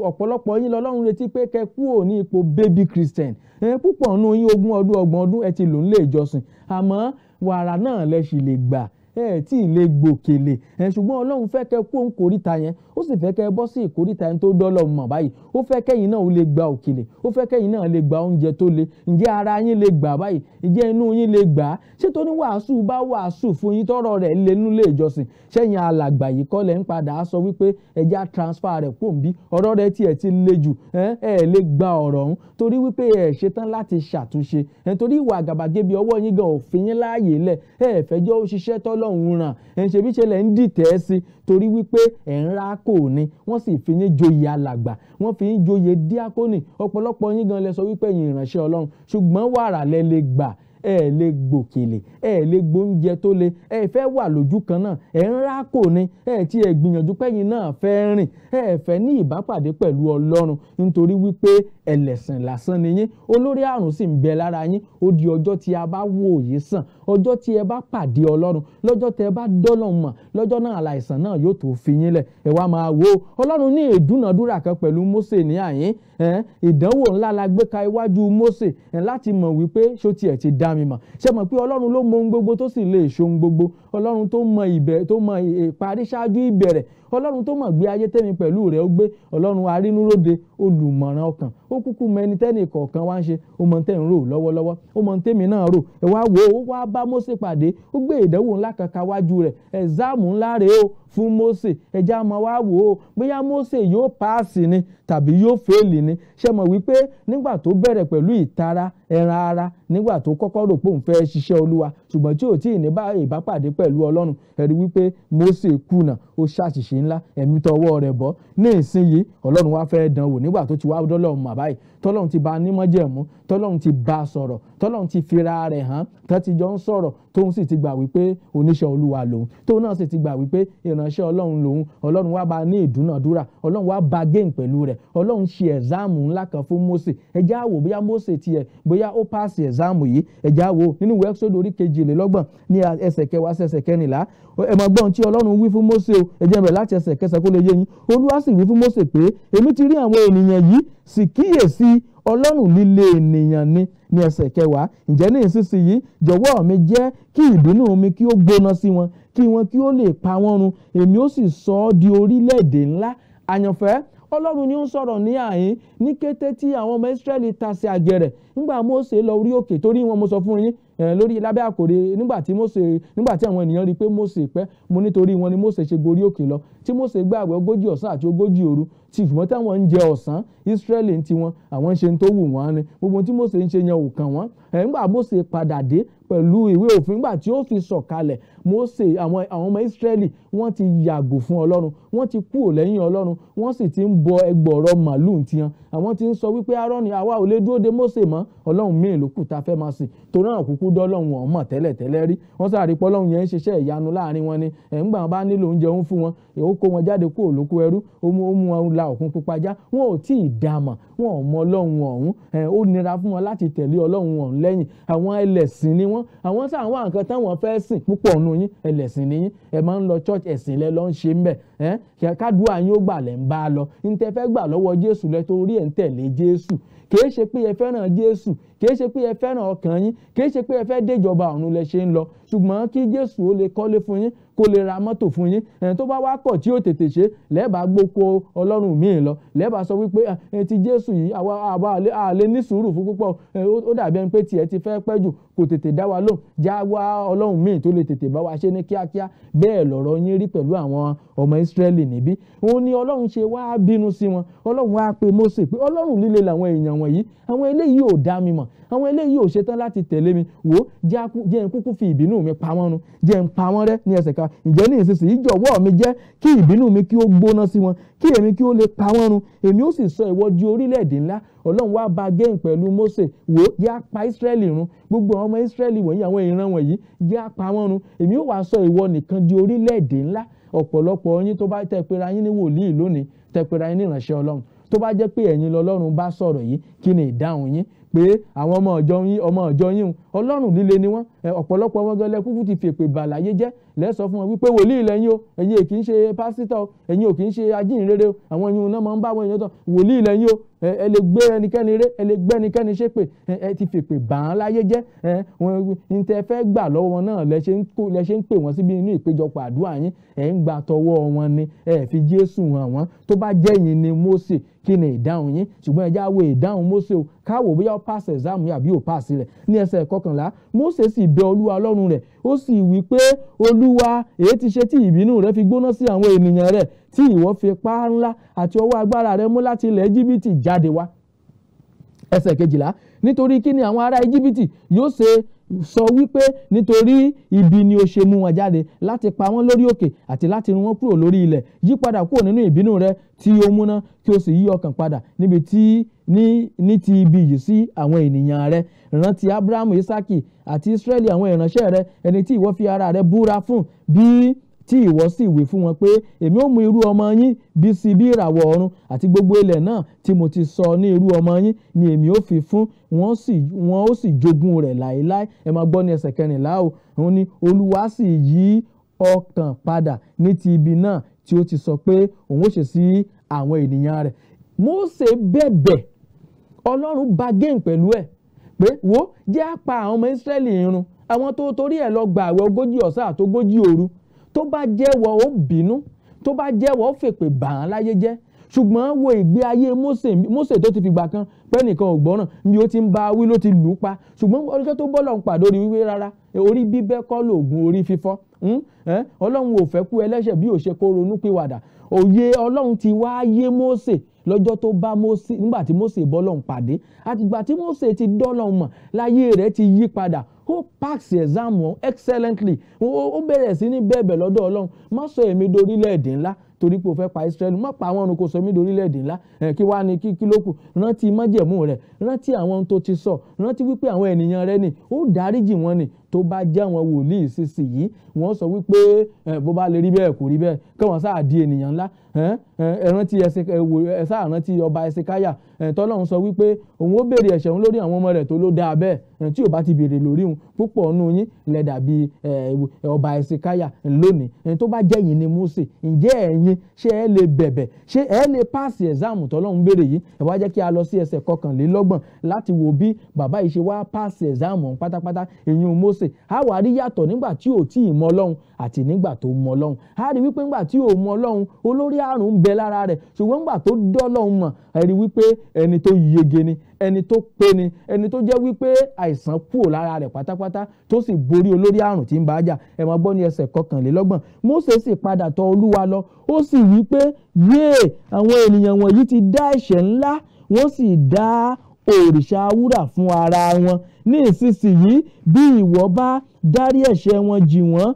Ọ̀pọ̀lọpọ̀ yín lọ́lọ́run retí pé kẹ́ kú ò ní ipò bébì Christian. Púpọ̀ nù yín 20 ọdún 30 ọdún ẹ ti lò ń lé ìjọsìn, àmọ́ wàrà náà lẹ sì lè gbà, ẹ tí ì lè gbòkèlè. Ṣùgbọ́n Ọlọ́run fẹ́ kẹ́ kú òun kòríta yẹn, ó sì fẹ́ kẹ́ bọ́ sí ìkóríta yẹn tó dọ́lọ́run mọ̀ báyìí. Ó fẹ́ kẹ́yìn náà ó lè gba òkèlè, ó fẹ́ kẹ́yìn náà lè gba oúnjẹ tó le. Ǹjẹ́ ara yín lè gbà báyìí? Ǹjẹ́ inú yín lè gbà? Ṣé tó ní wàásù bá wàásù fún yín tọ́rọ̀ rẹ̀ lé nínú ilé ìjọsìn, ṣẹ́yìn alàgbà yìí kọ́ lẹ̀ ń padà sọ wípé ẹja transfer rẹ̀ kò ń bí ọ̀rọ̀ rẹ̀ tiẹ̀ ti le jù, ẹ lè gba ọ̀rọ̀ ọ̀hún torí wípé ẹ ṣetán láti ṣàtúnṣe, torí ìwà àgàbàgebè ọwọ́ yín gan òfin yín láàyè lẹ̀, ẹ fẹ́ jẹ́ ó ṣiṣẹ́ tọ́lọ́run ràn, ẹ ṣe bí ṣe lẹ̀ ń dìtẹ̀ sí torí wípé ẹ̀ ń rá kò ní. Wọ́n sì fi yín joyè alàgbà, wọ́n fi yín joyè díákónì. Ọ̀pọ̀lọpọ̀ yín gan lẹ sọ wípé ẹ̀yin ìránṣẹ́ Ọlọ́run, ṣùgbọ́n wàrà lẹ lè gbà, ẹ lè gbòkèlè, ẹ lè gbóúnjẹ tó le, ẹ fẹ́ wà lójú kan náà, ẹ ń rá kò ní, ẹ tí ẹ gbìyànjú pẹ́yìn náà fẹ́ rìn, ẹ fẹ́ ní ìbápàdé pẹ̀lú Ọlọ́run nítorí wípé ẹlẹ́sìn lásán ni yín, olórí àrùn sì ń bẹ lára yín. Ó di ọjọ́ tí a bá wò yìí sàn, ọjọ́ tí ẹ bá pàdé Ọlọ́run, lọ́jọ́ tẹ bá dọ́lọ́run mọ̀, lọ́jọ́ náà aláìsàn náà yóò tó fi yín lẹ̀. Ẹ wá máa wo Ọlọ́run ní ìdúnàdúrà kan pẹ̀lú Mósè ní àyín. Ìdánwò ńlá la gbé ka iwájú Mósè láti mọ̀ wípé ṣó tiẹ̀ ti dá mi mọ̀. Ṣé mọ̀ pé Ọlọ́run ló mọ ohun gbogbo tó sì lè ṣe ohun gbogbo? Ọlọ́run tó mọ ìbẹ̀rẹ̀, tó mọ ìparí ṣáájú ìbẹ̀rẹ̀, Ọlọ́run tó mọ̀ gbé ayé tẹ́mi pẹ̀lú rẹ̀ ó gbé, Ọlọ́run arínúróde, olùmọ̀ràn ọkàn, ó kúkú mọ ẹni tẹ́nì kọ̀ọ̀kan wá ń ṣe, ó mọ tẹ́ ń rò lọ́wọ́lọ́wọ́, ó mọ tẹ́mi náà rò. Ẹ wá wo, ó wá bá Mósè pàdé, ó gbé ìdánwò ńlá kan kawájú rẹ̀, ẹ̀záàmù ńlá rèé o fún Mósè. Ẹja máa wá wò ó bóyá Mósè yóò páàsì ni tàbí yóò fèèlì ni. Ṣé mọ̀ wípé nígbà tó bẹ̀rẹ̀ pẹ̀lú ìtara ẹran ara, nígbà tó kọ́kọ́ rò pé òun fẹ́ ṣiṣẹ́ Olúwa, ṣùgbọ́n tí ò tí ì ní ìbápàdé pẹ̀lú Ọlọ́run, ẹ rí wípé Mósè kùnà, ó ṣàṣìṣe ńlá, ẹ̀mí tọwọ́ rẹ̀ bọ́. Ní ìsinyìí Ọlọ́run wá fẹ́ dán wò nígbà tó ti wá dọ́lọ́run mọ̀ báyìí, tọ́lọ́run ti bá a nímọ̀jẹ̀mú, tọ́lọ́run ti bá a sọ̀rọ̀, tọ́lọ́run ti fira rẹ̀ hàn, tọ́ ti jọ ń sọ̀rọ̀, tóun sì ti gbà wípé oníṣẹ́ Olúwa lòun, tóun náà sì ti gbà wípé ìránṣẹ́ Ọlọ́run lòun. Ọlọ́run wá bá a ní ìdúnàdúrà, Ọlọ́run wá bá géè pẹ̀lú rẹ̀, Ọlọ́run ṣe ẹ̀záàmù ńlá kan fún Mósè. Ẹ já wò bóyá Mósè tiẹ̀ bóyá ó páàsì ẹ̀záàmù yìí. Ẹ já wò nínú ìwé Ẹ́xódù orí 22 ní ẹsẹ̀ kẹwàá sí ẹsẹ̀ kẹrìnlá. Ẹ máa gbọ́n tí Ọlọ́run wí fún Mósè o. Ẹ jẹ́ n bẹ̀rẹ̀ láti ẹsẹ̀ kẹsàn-án kó lè yé yín. Olúwa sì wí fún Mósè pé èmi ti rí àwọn ènìyàn yìí, sì kíyèsí Ọlọ́run líle ènìyàn ni. Ní ẹsẹ̀ kẹwàá, ǹjẹ́ ní ìsinsìnyí jọ̀wọ́ mi jẹ́ kí ìbínú mi kí ó gbóná sí wọn, kí wọn kí ó lè pa wọ́n run, èmi ó sì sọ ọ́ di orílẹ̀-èdè ńlá. Àyànfẹ́, Ọlọ́run ni ó ń sọ̀rọ̀ ní àyín ní kété tí àwọn ọmọ Ísírẹ́lì tasẹ̀ àgẹ̀rẹ̀ nígbà Mósè lọ orí òkè, torí wọn mo sọ fún yín lórí lábẹ́ àkòrí nígbà tí àwọn ènìyàn rí pé Mósè pẹ́, mo nítorí wọn ni Mósè ṣe gorí òkè lọ, tí Mósè gbààwẹ̀ 40 ọ̀sán àti 40 òru, tí ṣùgbọ́n táwọn ń jẹ ọ̀sán, Ísírẹ́lì ń tiwọn, àwọn ń ṣe tó wù wọ́n ni, gbogbo tí Mósè ń ṣe yẹn ò kàn wọ́n. Nígbà Mósè padà dé pẹ̀lú ìwé òfin gbà tí ó fi sọ̀kalẹ̀. Mósè àwọn ọmọ Ísírẹ́lì wọ́n ti yàgò fún Ọlọ́run, wọ́n ti kúrò lẹ́yìn Ọlọ́run, wọ́n sì ti ń bọ ẹgbọ̀rọ̀ màlúù tiwọn. Àwọn ti ń sọ wípé Áárónì, àwa ò lè dúró de Mósè mọ́, Ọlọ́run míì ló kù tá a fẹ́ máa sìn, torí àwọn kúkú dọ́lọ́run wọn mọ̀ tẹ́lẹ̀ tẹ́lẹ̀ rí. Wọ́n sáré pé Ọlọ́run yẹn ń ṣiṣẹ́ ìyanu láàrin wọn ni. Ńgbà wọn bá nílò oúnjẹ ń fún wọn, ó kó wọn jáde kúrò lóko ẹrú, ó mú wọn la òkun pupa já. Wọn ò tí ì dá mọ̀, wọn ò mọ Ọlọ́run ọ̀hún. Ó nira fún wọn láti tẹ̀lé Ọlọ́run ọ̀hún lẹ́yìn. Àwọn ẹlẹ́sìn ni wọ́n, àwọn sáà wá nǹkan táwọn fẹ́ sìn. Púpọ̀ nù yín ẹlẹ́sìn ni yín, ẹ máa ń lọ church, ẹ̀sìn lẹ lọ ń ṣe ń bẹ̀. Kádùá yín ó gbà lẹ̀ ń bá a lọ. Ní tẹ́ fẹ́ gbà lọ́wọ́ Jésù lẹ torí ẹ̀ ń tẹ̀lé Jésù. Kìí ṣe pé ẹ fẹ́ràn Jésù, kìí ṣe pé ẹ fẹ́ràn ọkàn yín, kìí ṣe pé ẹ fẹ́ déjọba ọ̀run lẹ ṣe ń lọ. Ṣùgbọ́n kí Jésù ó lè kọ́lé fún yín, kó lè ra mọ́tò fún yín, tó bá wá kọ̀ tí ó tètè ṣe, lẹ́ẹ̀bá gbóko Ọlọ́run míì lọ, lẹ́ẹ̀bá sọ wípé ti Jésù yìí àwa lè ní sùúrù fún púpọ̀, ó dàbí ẹni pé tiẹ̀ ti fẹ́ pẹ́ jù, kò tètè dá wa lóhùn, já wá Ọlọ́run míì tó lè tètè bá wa ṣe ní kíákíá. Bẹ́ẹ̀ lọ̀rọ̀ yín rí pẹ̀lú àwọn ọmọ Ísírẹ́lì níbí. Òun ni Ọlọ́run ṣe wá bínú sí wọn. Ọlọ́run wá pe Mósè pé Ọlọ́run líle làwọn èèyàn wọ̀nyí, àwọn eléyìí ò dá mi mọ̀, àwọn eléyìí ò ṣetán láti tẹ̀lé mi. Wò ó, jẹ́ n kúkú fi ìbínú mi pa wọ́n run, jẹ́ n pa wọ́n rẹ́ ní ẹsẹ̀ kan. Ǹjẹ́ ní ìsinsìnyí jọ̀wọ́ mi jẹ́ kí ìbínú mi kí ó gbóná sí wọn, kí èmi kí ó lè pa wọ́n run, èmi ó sì sọ ìwọ di orílẹ̀-èdè ńlá. Ọlọ́run wá bá géun pẹ̀lú Mósè. Wò ó, jẹ́ á pa Ísírẹ́lì run, gbogbo àwọn ọmọ Ísírẹ́lì wọ̀nyí, àwọn ìran wọ̀nyí, jẹ́ á pa wọ́n run, èmi ó wá sọ ìwọ nìkan di orílẹ̀-èdè ńlá. Ọ̀pọ̀lọpọ̀ yín tó bá tẹ́ pera yín ní wòlíì lónìí, tẹ́ pera yín ní ìránṣẹ́ Ọlọ́run, tó bá jẹ́ pé ẹ̀yin lọ́lọ́run bá sọ̀rọ̀ yìí, kí ni ìdáhùn yín? Pé àwọn ọmọ ọjọ́ yín, Ọlọ́run líle ni wọ́n. Ọ̀pọ̀lọpọ̀ wọn gan lẹ́kúkú ti fèpè bàláyé jẹ́. Lẹ́sọ fún wọn wípé wòlíì lẹ́yìn o, ẹ̀yin ò kì í ṣe pásítọ̀ o, ẹ̀yin ò kì í ṣe ajínrere o, àwọn yìí náà máa ń bá wọn èèyàn tán, wòlíì lẹ́yìn o, ẹ lè gbé ẹnikẹ́ni ré, ẹ lè gbé ẹnikẹ́ni ṣépè, ẹ ti fèpè bà án láyé jẹ́. N tẹ́ fẹ́ gbà lọ́wọ́ wọn náà lẹ ṣe ń pè wọ́n síbi inú ìpéjọpọ̀ àdúrà yín, ẹ̀ ń gba tọwọ́ wọn ni, ẹ fi Jésù hàn wọ́n. Tó bá jẹ́ yín ni Mósè, kí ni ìdáhùn yín? Ṣùgbọ́n ẹ já wo ìdáhùn Mósè o, káwò bóyá ó pass exam àbí ò pass rẹ̀. Ní ẹsẹ̀ kọkànlá, Mósè sì bẹ Olúwa Ọlọ́run rẹ̀, ó sì wí pé Olúwa, èé ti ṣe tí ìbínú rẹ fi gbóná sí àwọn ènìyàn rẹ, tí ìwọ fi ipá ńlá àti ọwọ́ agbára rẹ mú láti ilẹ̀ Íjíbítì jáde wá. Ẹsẹ̀ kejìlá, nítorí kí ni àwọn ará Íjíbítì yóò ṣe sọ wípé nítorí ibi ni ó ṣe mú wọn jáde láti pa wọ́n lórí òkè àti láti run wọ́n kúrò lórí ilẹ̀. Yí padà kúrò nínú ìbínú rẹ tí ó múná, kí o sì yí ọkàn padà níbi tí ní ti ibi yìí sí àwọn ènìyàn rẹ. Rántí Abrahamu, Isaki àti Israẹli àwọn ìránṣẹ́ rẹ, ẹni tí ìwọ fi ara rẹ búra fún, bí tí ìwọ sì wí fún wọn pé èmi ó mú irú ọmọ yín bí sí bí ìràwọ̀ ọ̀run, àti gbogbo ilẹ̀ náà tí mo ti sọ ní irú ọmọ yín ni èmi ó fi fún wọn, ó sì jogún rẹ̀ láéláé. Ẹ máa gbọ́ ní ẹsẹ̀ kẹrìnlá o. Òun ni Olúwa sì yí ọkàn padà ní ti ibi náà tí ó ti sọ pé òun ó ṣe sí àwọn ènìyàn rẹ̀. Mósè bẹ̀bẹ̀, Ọlọ́run bá géun pẹ̀lú ẹ̀ pé wo, jẹ́ á pa àwọn ọmọ Ísírẹ́lì run, àwọn tó torí ẹ̀ lọ gba àwẹ̀ 40 ọ̀sán àti 40 òru. Tó bá jẹ́wọ́ ó bínú, tó bá jẹ́wọ́ ó fèpè bà án láyé jẹ́. Ṣùgbọ́n wo ìgbé ayé Mósè tó ti fìgbà kan pẹ́ nìkan ò gbọ́ràn, bí ó ti ń bá wí ló ti lù ú pa. Ṣùgbọ́n ọjọ́ tó bọ́ lọ́n pàdé orí wíwé rárá, orí bíbẹ́ kọ́ lóògùn orí fífọ́. Ọlọ́run ò fẹ́ kú ẹlẹ́ṣẹ̀ bí ò ṣe kó ronú pìwàdà. Òye Ọlọ́run ti wá yé Mósè lọ́jọ́ tó bá Mósè, nígbà tí Mósè bọ́ lọ́n pàdé, àtìgbà tí Mósè ti dọ́lọ́run mọ̀, láyé rẹ̀ ti yí padà. Ó pass exam wọn excellently. Ó bẹ̀rẹ̀ sí ní bẹ̀bẹ̀ lọ́dọ̀ Ọlọ́run, má sọ èmi dorílẹ̀-èdè ńlá torí pé o fẹ́ pa Ísírẹ́lì, má pa àwọn ọ̀run kò sọ mí dorílẹ̀-èdè ńlá. Kí wá ní kí ló kù? Rántí májẹ̀mú rẹ̀, rántí àwọn tó ti sọ, rántí wípé àwọn ènìyàn rẹ̀ ni ó dáríjì wọn ni. Tó bá jẹ́ àwọn wòlíì sísìyí, wọ́n sọ wípé bó bá lè rí bẹ́ẹ̀ kò rí bẹ́ẹ̀, kí wọ́n sáà di ènìyàn ńlá. Ẹ rántí ẹ sáà rántí ọba Ẹsekáyà, tọ́lọ́run sọ wípé òun ó béèrè ẹ̀ṣẹ̀ òun lórí àwọn ọmọ rẹ̀ tó ló dáa bẹ́ẹ̀, tí ò bá ti béèrè lórí òun. Púpọ̀ nù yín lẹ dàbí ọba Ẹsekáyà lónìí. Tó bá jẹ́ yín ni Mósè, ǹjẹ́ ẹ̀yin ṣé ẹ lè bẹ̀bẹ̀, ṣé ẹ lè páàsì ẹ̀záàmù tọ́lọ́run béèrè yìí? Ẹ wá jẹ́ kí a lọ sí ẹsẹ̀ 21 láti wo bí bàbá yìí ṣe wá páàsì ẹ̀záàmù ọ̀hún pátápátá. Ìyún Mósè, a wá rí yàtọ̀ nígbà tí ò tí ì mọ Ọlọ́run àti nígbà tó mọ Ọlọ́run. A rí wípé nígbà tí ò mọ Ọlọ́run, olórí àrùn ń bẹ lára rẹ̀, ṣùgbọ́n nígbà tó dọ́lọ́run mọ̀, ẹ rí wípé ẹni tó yege ni, ẹni tó pé ni, ẹni tó jẹ́ wípé àìsàn kúrò lára rẹ̀ pátápátá tó sì borí olórí àrùn tí ń bá jà. Ẹ máa gbọ́ ní ẹsẹ̀ 21. Mósè sì padà tọ̀ Olúwa lọ, ó sì wí pé yéè, àwọn ènìyàn wọ̀nyí ti dá ẹ̀ṣẹ̀ ńlá, wọ́n sì dá òrìṣà wúrà fún ara wọn. Ní ìsinsìnyí bí ìwọ bá dárí ẹ̀ṣẹ̀ wọn jì wọ́n,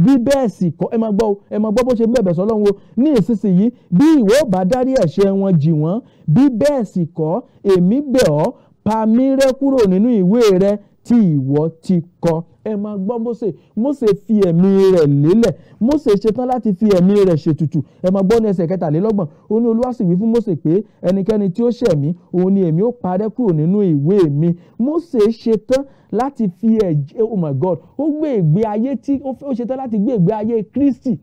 bí bẹ́ẹ̀ sì kọ́. Ẹ máa gbọ́, ẹ máa gbọ́ bó ṣe ń bẹ̀bẹ̀ sọ́lọ́run o. Ní ìsinsìnyí bí ìwọ bá dárí ẹ̀ṣẹ̀ wọn jì wọ́n, bí bẹ́ẹ̀ sì kọ́, èmi bẹ̀ ọ́, pa mí rẹ́ kúrò nínú ìwé rẹ tí ìwọ ti kọ. Ẹ máa gbọ́ Mósè. Mósè fi ẹ̀mí rẹ̀ lélẹ̀. Mósè ṣetán láti fi ẹ̀mí rẹ̀ ṣètùtù. Ẹ máa gbọ́ ní ẹsẹ̀ 23, ó ní Olúwa sì wí fún Mósè pé ẹnikẹ́ni tí ó ṣẹ̀ mí, òun ni èmi ó parẹ́ kúrò nínú ìwé mi. Mósè ṣetán láti fi ẹ̀jẹ̀, oh my God, ó gbé ìgbé ayé tí ó ṣetán láti gbé ìgbé ayé Kristi.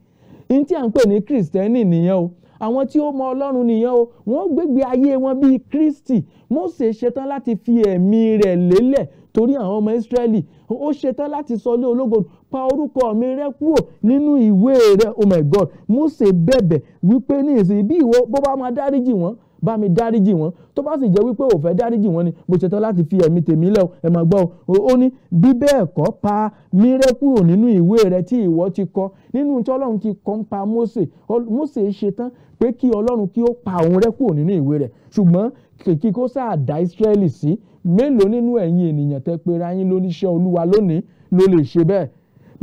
Ní tí à ń pè ní Kristẹni nìyẹn o. Àwọn tí ó mọ Ọlọ́run nìyẹn o. Wọ́n gbégbé ayé wọn bíi Kristi. Mósè ṣetán láti fi ẹ̀mí rẹ̀ lélẹ̀ torí àwọn ọmọ Ísírẹ́lì. Ó ṣetán láti sọ lé ológo, pa orúkọ mi rẹ́ kúrò nínú ìwé rẹ. Oh my God, Mósè bẹ̀bẹ̀ wípé ní ìsìn bí ìwọ bó bá máa dáríjì wọ́n, bá mi dáríjì wọ́n. Tó bá sì jẹ́ wípé ò fẹ́ dáríjì wọ́n ni, mo ṣetán láti fi ẹ̀mí tèmi lẹ̀ o. Ẹ máa gbọ́ o. Ó ní bí bẹ́ẹ̀ kọ́, pa mí rẹ́ kúrò nínú ìwé rẹ tí ìwọ ti kọ. Nínú tí Ọlọ́run ti kọ ń pa Mósè. Mósè ṣetán pé kí Ọlọ́run kí ó pa òun rẹ́ kúrò nínú ìwé rẹ̀. Ṣùgbọ́n kìkì kó sáà dá Ísírẹ́lì sí. Mélòó nínú ẹ̀yin ènìyàn tẹ́ pera yín lóníṣẹ́ Olúwa lónìí ló lè ṣe bẹ́ẹ̀?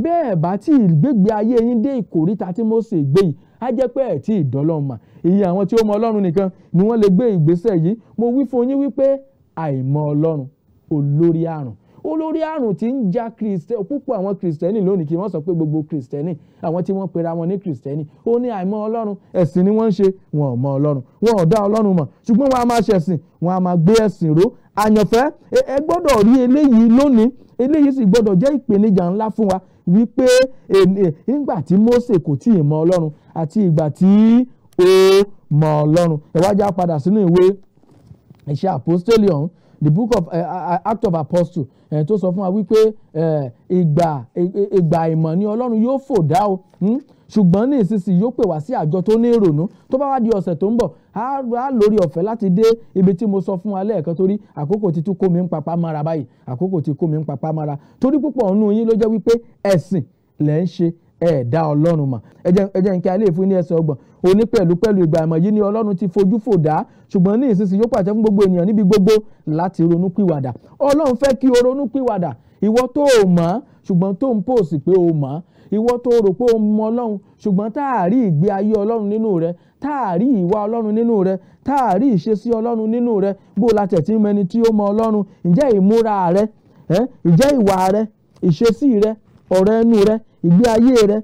Bẹ́ẹ̀ bá tí ìgbégbé ayé yín dé ìkóríta tí Mósè gbé yìí, á jẹ́ pé ẹ̀ tí ìdọ́lọ́run mà. Ìyẹn àwọn tí ó mọ Ọlọ́run nìkan ni wọ́n lè gbé ìgbésẹ̀ yìí. Mo wí fún yín wípé àìmọ̀ Ọlọ́run olórí àrùn. Olórí àrùn tí ń ja púpọ̀ àwọn Kìrìsìtẹ́nì lónìí, kí wọ́n sọ pé gbogbo Kìrìsìtẹ́nì, àwọn tí wọ́n pera wọn ní Kìrìsìtẹ́nì, ó ní àìmọ̀ Ọlọ́run, ẹ̀sìn ni wọ́n ń ṣe, wọn ò mọ Ọlọ́run, wọn ò dá Ọlọ́run mọ̀, ṣùgbọ́n wọn a máa ṣẹ̀sìn, wọn a máa gbé ẹ̀sìn ró. Àyànfẹ́, ẹ gbọ́dọ̀ rí eléyìí lónìí. Eléyìí sì gbọ́dọ̀ jẹ́ ìpèníjà ńlá fún wa wípé nígbà tí Mósè kò tí ì mọ Ọlọ́run àti ìgbà tí ó mọ Ọlọ́run. Ẹ wá já padà sínú ìwé Iṣẹ́ Àpọ́stélì ọ̀hún, the book of Act of Apostle, tó sọ fún wa wípé ìgbà ìmọ̀ ni Ọlọ́run yóò fò dá o. Ṣùgbọ́n ní ìsinsìnyí yóò pè wá sí àjọ tó ní ìrònú. Tó bá wá di ọ̀sẹ̀ tó ń bọ̀, á lórí ọ̀fẹ́ láti dé ibi tí mo sọ fún wa lẹ́ẹ̀kan, torí àkókò ti tún kó mi ń papá mára báyìí. Àkókò ti kó mi ń papá mára torí púpọ̀ nínú yín ló jẹ́ wípé ẹ̀sìn lẹ́ ń ṣe, ẹ dá Ọlọ́run mọ̀. Ẹ jẹ́ nǹkan alẹ́ fún ní ẹsẹ̀ 30. Ó ní pẹ̀lú pẹ̀lú ìgbà ìmọ̀ yìí ni Ọlọ́run ti fojú fò dá, ṣùgbọ́n ní ìsinsìnyí yóò pàṣẹ fún gbogbo ènìyàn níbi gbogbo láti ronúpìwàdà. Ọlọ́run fẹ́ kí o ronúpìwàdà. Ìwọ tó o mọ̀ ṣùgbọ́n tó ń pòsì pé o mọ̀, ìwọ tó rò pé o mọ Ọlọ́run ṣùgbọ́n tá a rí ìgbé ayé Ọlọ́run nínú rẹ, tá a rí ìwà Ọlọ́run nínú rẹ, tá a rí ìṣesí Ọlọ́run nínú rẹ, bó la tẹ̀ tí ń mẹni tí ó mọ Ọlọ́run? Ǹjẹ́ ìmúra rẹ, ǹjẹ́ ìwà rẹ, ìṣesí rẹ, ọ̀rọ̀ ẹnu rẹ, ìgbé ayé rẹ,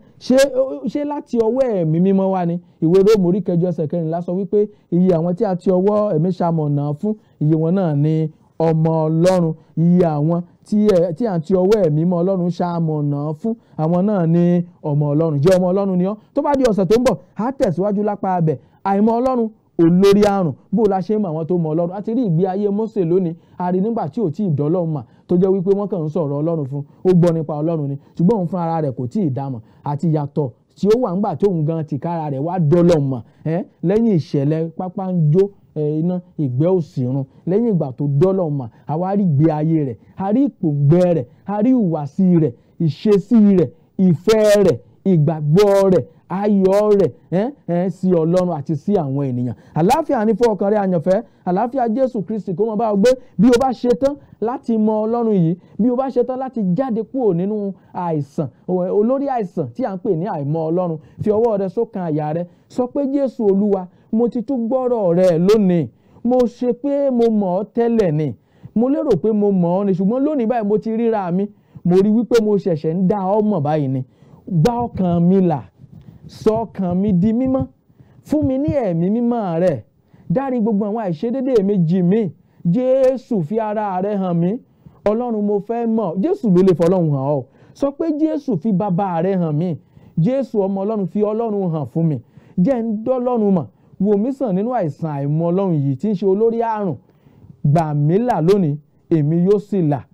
ṣé láti ọwọ́ ẹ̀mí mímọ́ wá ni? Ìwé Róòmù orí 8 ẹsẹ̀ 14 sọ wípé iye àwọn tí a ti ọwọ́ ẹ̀mí ṣamọ̀nà fún, iye wọn náà ni ọmọ Ọlọ́run. Iye àwọn tí a ti ọwọ́ ẹ̀mí mọ́ Ọlọ́run ṣamọ̀nà fún, àwọn náà ni ọmọ Ọlọ́run. Jẹ́ ọmọ Ọlọ́run ni ọ́. Tó bá di ọ̀sẹ̀ tó ń bọ̀, á tẹ̀síwájú lápá abẹ. Àìmọ̀ Ọlọ́run olórí àrùn. Bó la ṣe mọ àwọn tó mọ Ọlọ́run? A ti rí ìgbé ayé Mósè lónìí. A rí nígbà tí ò tí ì dọ́lọ́run mà, tó jẹ́ wípé wọ́n kàn ń sọ̀rọ̀ Ọlọ́run fún, ó gbọ́ nípa Ọlọ́run ni, ṣùgbọ́n òun fún ara rẹ̀ kò tí ì dámọ̀. Àti ìyàtọ̀ tí ó wà ńgbà tí òun gan tìkára rẹ̀ wá dọ́lọ́run mọ̀, lẹ́yìn ìṣẹ̀lẹ̀ pápá ń jó iná ìgbẹ́ òsì run, lẹ́yìn ìgbà tó dọ́lọ́run mọ̀, àwa rí ìgbé ayé rẹ̀, a rí ìpòǹgbẹ rẹ̀, a rí ìhùwàsí rẹ̀, ìṣesí rẹ̀, ìfẹ́ rẹ̀, ìgbàgbọ́ rẹ̀, ayọ̀ rẹ̀ sí Ọlọ́run àti sí àwọn ènìyàn. Àlàáfíà ní fún ọkàn rẹ àyànfẹ́. Àlàáfíà Jésù Kristi kó máa bá ọ gbé. Bí o bá ṣetán láti mọ Ọlọ́run yìí, bí o bá ṣetán láti jáde kúrò nínú àìsàn, olórí àìsàn tí à ń pè ní àìmọ̀ Ọlọ́run, fi ọwọ́ rẹ sókàn àyà rẹ, sọ pé Jésù Olúwa, mo ti tún gbọ́rọ̀ rẹ lónìí. Mo ṣe pé mo mọ̀ ọ́ tẹ́lẹ̀ ni, mo lérò pé mo mọ̀ ọ́ ni, ṣùgbọ́n lónìí báyìí mo ti ríra mi, mo rí wípé mo ṣẹ̀ṣẹ̀ ń dá ọ mọ̀ báyìí ni. Gba ọkàn mi là, sọ ọkàn mi di mímọ́, fún mi ní ẹ̀mí mímọ́ rẹ, dárí gbogbo àwọn àìṣedédé mi jì mí. Jésù fi ara rẹ hàn mí. Ọlọ́run mo fẹ́ mọ̀. Jésù ló lè fọlọ́run hàn ọ́. Sọ pé Jésù fi bàbá rẹ hàn mí. Jésù ọmọ Ọlọ́run fi Ọlọ́run hàn fún mi. Jẹ́ ń dọ́lọ́run mọ̀. Wò mí sàn nínú àìsàn àìmọ̀ Ọlọ́run yìí tí ń ṣe olórí àrùn. Gbà mí là lónìí, èmi yóò sì là.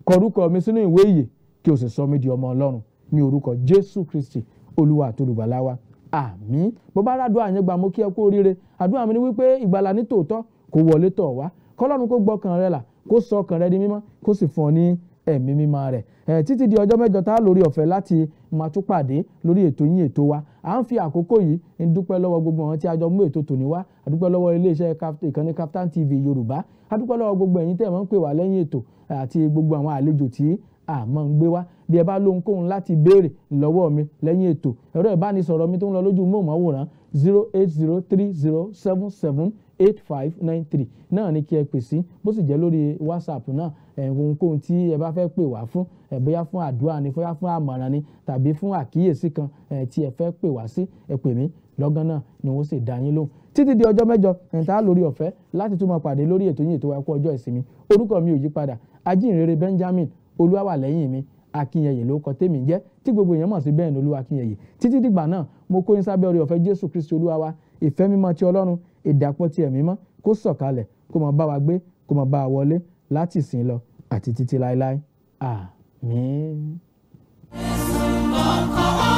Kọrúkọ mi sínú ìwé ìyè kí o sì sọ mí di ọmọ Ọlọ́run ní orúkọ Jésù Kristi Olúwa àti olùgbàlà wa. Àmín. Bó bá ràdúrà yẹn gbà, mo kí ẹ kú oríire. Àdúrà mi ni wípé ìgbàlà ní tòótọ́ kó wọlé tọ̀ wá. Kọ́lọ́run kó gbọ́kàn rẹ là, kó sọ ọkàn rẹ di mímọ́, kó sì fún ọ ní ẹ̀mí mímọ́ rẹ̀. Títí di ọjọ́ mẹ́jọ tá a lórí ọ̀fẹ́ láti máa tún pàdé lórí ètò yín ètò wa. À ń fi àkókò yìí ń dúpẹ́ lọ́wọ́ gbogbo àwọn tí a jọ mú ètò tòní wá. A dúpẹ́ lọ́wọ́ iléeṣẹ́ ìkànnì Kaftan TV Yorùbá. A dúpẹ́ lọ́wọ́ gbogbo ẹ̀yin tẹ́ ẹ̀ máa ń pè wá lẹ́yìn ètò àti gbogbo àwọn àlejò tí a máa ń gbé wá. Bí ẹ bá lóhunkóhun láti béèrè lọ́wọ́ mi lẹ́yìn ètò, ẹ̀rọ ìbánisọ̀rọ̀ mi tó ń lọ lójú móhùnmáwòrán 08030778593 náà ni kí ẹ pè sí. Bó sì jẹ́ lórí WhatsApp náà, ohunkóhun tí ẹ bá fẹ́ pè wá fún, bóyá fún àdúrà ni, bóyá fún àmọ̀ràn ni, tàbí fún àkíyèsí kan tí ẹ fẹ́ pè wá sí, ẹ pè mí lọ́gán náà ni wọ́n sì dá yín lóhùn. Títí di ọjọ́ mẹ́jọ tá lórí ọ̀fẹ́ láti tún máa pàdé lórí ètò yín ètò wa, kú ọjọ́ ìsinmi. Orúkọ mi ò yí padà, Ajínrere Benjamin Olúwàwàlẹ́yìn mi Akínyẹyè ló kọ tèmi jẹ́, tí gbogbo èèyàn mọ̀ sí bẹ́ẹ̀ ni Olúwa Akínyẹyè. Títí dìgbà náà, mo kó yín sábẹ́ oore ọ̀fẹ́ Jésù Kristi Olúwa wa, ìfẹ́ mímọ́ ti Ọlọ́run, ìdàpọ̀ ti ẹ̀mí mọ́, kó sọ̀kalẹ̀, kó máa bá wa gbé, kó máa bá wa wọlé láti ìsìn lọ àti títí láéláé. Àmín. Ọkọ̀.